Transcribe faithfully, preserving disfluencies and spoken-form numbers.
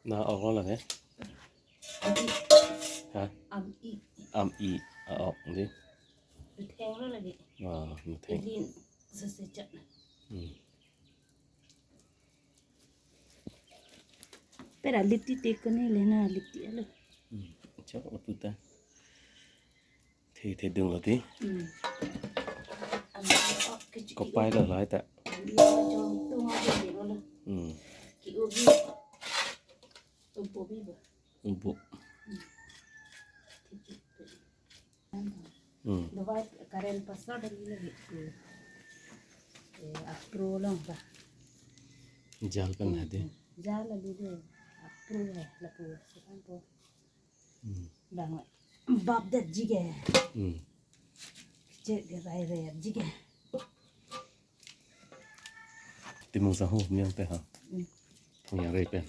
Na ok lo lake. Adi. Ha? Am-i. Am-i. A-ok di. Metheng lo lake. Ah, metheng. Ili sesechat. Hmm. Pera lipti te kone le na lipti alo. Hmm. Chok lo puta. Thei thei dung lo ti. Hmm. Am-i, ok, kecik. Kopai lo lai ta. Am-i, ok, chong tung aja di lo. Hmm. Ki ubi. Ubo bi ba. Ubo. Hmm. Thik, thik, thik. Hmm. Dawai current pasar dari lagi. Hmm. Eh, apro long ba. Jal kan hadi. Jal lagi de. Apro hai lapu sekan po. Hmm. Bang bab det jige. Hmm. Cek de rai re jige. Timung sahu miang te ha. Hmm. Thong yang rei pen.